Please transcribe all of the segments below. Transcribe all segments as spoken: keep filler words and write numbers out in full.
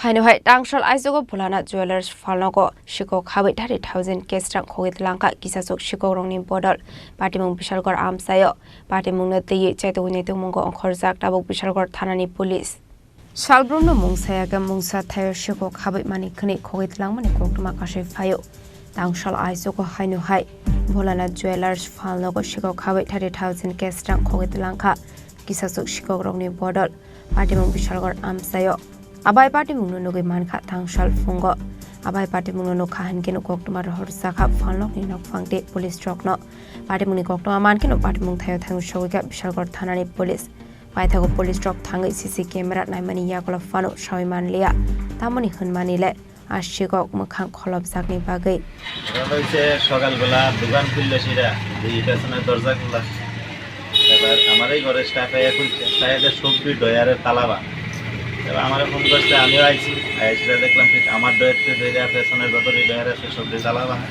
Haino hai tangsal aisogo Bholanath Jewellers phalnogo sikok habai thirty thousand cash rang khogwi tlangkha kisasuk sikokrokni bodol. Patimung Bishalgarh amchaio. Patimungno twiwi chaitugwi naitukmungo ongkhorjak tabuk Bishalgarh thanani police. Salbrumno mungsayakhe mungsa thaio sikok habai mani khwnwi khogwi tlangmani koktwma kasui phaio. Tangsal aisogo haino hai Bholanath Jewellers phalnogo sikok habai thirty thousand cash rang khogwi tlangkha kisasuk sikokrokni bodol. Patimung Bishalgarh amchaio. Abai patimungno nugwi mankha tangsal phungo. Abai patimungno nukha hinkhe koktwma rohorjakha phalnokni nokphangti police rokno. Patimungni koktwma mankheno patimung thaio thangwi sogwikha Bishalgarh thanani police. Paithago police rok thangwi C C camera naimani yagulo phano sawi manliya. Tamoni hwnmani le a sikok mwkhang kholopjakni bagwi. Oro hoise sokalbela dogan khullo sida, ei pesone dorja khula. এবার আমার এই ঘরে স্টাফ আইয়া খুলছে, তাই এদের সবজি ডয়ারের তালা ভাঙা। এবার আমারে ফোন করছে, আমিও আইছি, আইয়া সেটা দেখলাম ঠিক আমার ডয়ার থেকে ধরে পেছনের যত ডয়ার আছে সবজি তালা ভাঙা।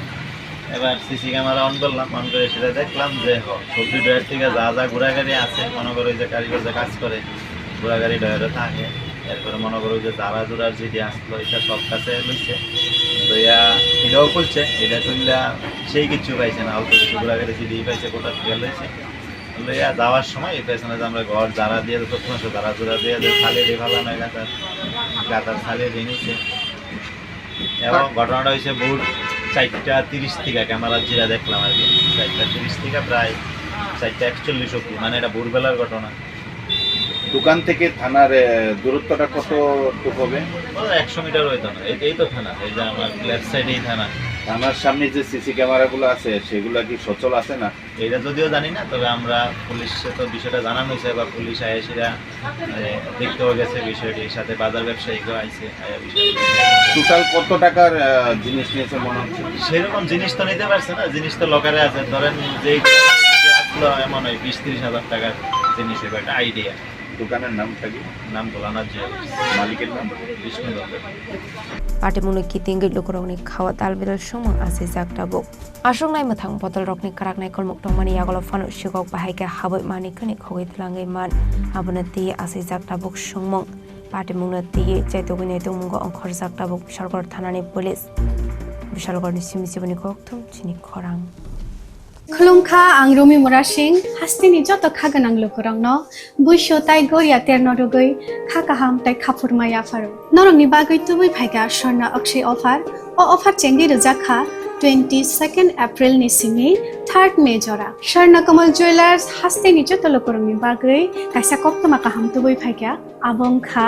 এবার সিসি ক্যামেরা অন করলাম, অন করে সেটা দেখলাম যে হ, সবজি ডয়ার থেকে যা যা ঘোরাঘুরি আছে, মনে করো যে কারিগর যে কাজ করে, ঘোরাঘুরি ডয়ারে থাকে। এরপরে মনে করো যে যারা জোড়ার যদি আসলো, এটা সব কাছে লইছে, লইয়া এটাও খুলছে, এটা খুললা সেই কিছু পাইছে না, অল্প কিছু ঘোরাঘুরি যদি পাইছে, গোটা থেকে লইছে। লইয়া যাওয়ার সময় এই পেছনে যে আমরা ঘর যারা দিয়ে, প্রথমে যারা জোড়া দিয়ে যে খালি দিয়ে ফেলানো গাতার, গাতার খালি দিয়ে নিচ্ছে। এবং ঘটনাটা হয়েছে ভোর চারটা তিরিশ থেকে ক্যামেরা জিরা দেখলাম আর কি। চারটা তিরিশ থেকে প্রায় চারটা একচল্লিশ অব্দি, মানে এটা ভোরবেলার ঘটনা। দোকান থেকে থানার, এ, দূরত্বটা কতটুকু হবে? ও, একশো মিটার হইতো না, এই, এই তো থানা, এই যে আমার লেফট সাইডেই থানা। থানার সামনে যে সিসি ক্যামেরাগুলো আছে, সেগুলো কি সচল আছে না? এটা যদিও জানি না, তবে আমরা পুলিশে তো বিষয়টা জানানো হয়েছে, বা পুলিশ আইসিরা, মানে, দেখতেও গেছে বিষয়টি, সাথে বাজার ব্যবসায়ীকেও আইছে, আইয়া বিষয়টি। টোটাল কত টাকার, আহ, জিনিস নিয়েছে মনে হচ্ছে? সেরকম জিনিস তো নিতে পারছে না, জিনিস তো লকারে আছে। ধরেন যে আসলো এমন ওই বিশ তিরিশ হাজার টাকার জিনিস হইবে, একটা আইডিয়া। দোকানের নামটা কি? নাম ভোলানাথ জুয়েলার্স। মালিকের নাম? বিষ্ণু Dutta. Patimungno kitingwi lukurokni khao talbidal songmung asijak tabuk. Aswk naimwthang bodolrokni kwrak naikolmuk tongmani yagulo phano sikok bahai khe habwi mani khwnwi khogwi tlangwi man. Abono twiwi asijak tabuk songmung. Patimungno twiwi chaitugwi naitukmungo ongkhorjak tabuk Bishalgarh thanani police. Bishalgarhni simi chiboni kokthum chini khorang. Khulumkha, ang Rumi Murasing, hasteni joto kha gwnang lukurokno buisu tai goria terno rwgwi kha kaham tai khaphurma yapharo. Norokni bagwi tubui phaikha Swarna Akshay offer. O offer chengwi rwjak kha twenty-second April ni simi third May jora. Swarna Kamal Jewellers hasteni joto lukurokni bagwi kaisa koktwma kaham tubui phaikha. Abo wngkha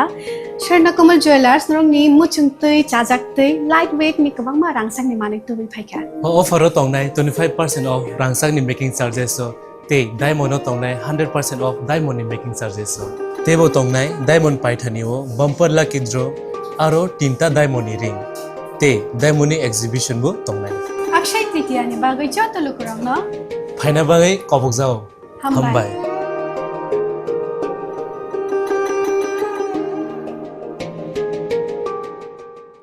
Swarna Kamal Jewellers, norokni muchungtwi, chajaktwi, light weight ni kwbangma rangchakni manwi tubui phaikha. O offer o tongnai twenty-five percent off rangchakni making charges o tei diamond o tongnai hundred percent off diamond ni making charges o. Teibo tongnai diamond paithani o bumper lucky draw aro tinta diamond ni ring tei diamond ni exhibition bo tongnai. Akshay Tritiya ni bagwi joto lukurokno phaina bagwi kobokjao. Hambai. Hambai.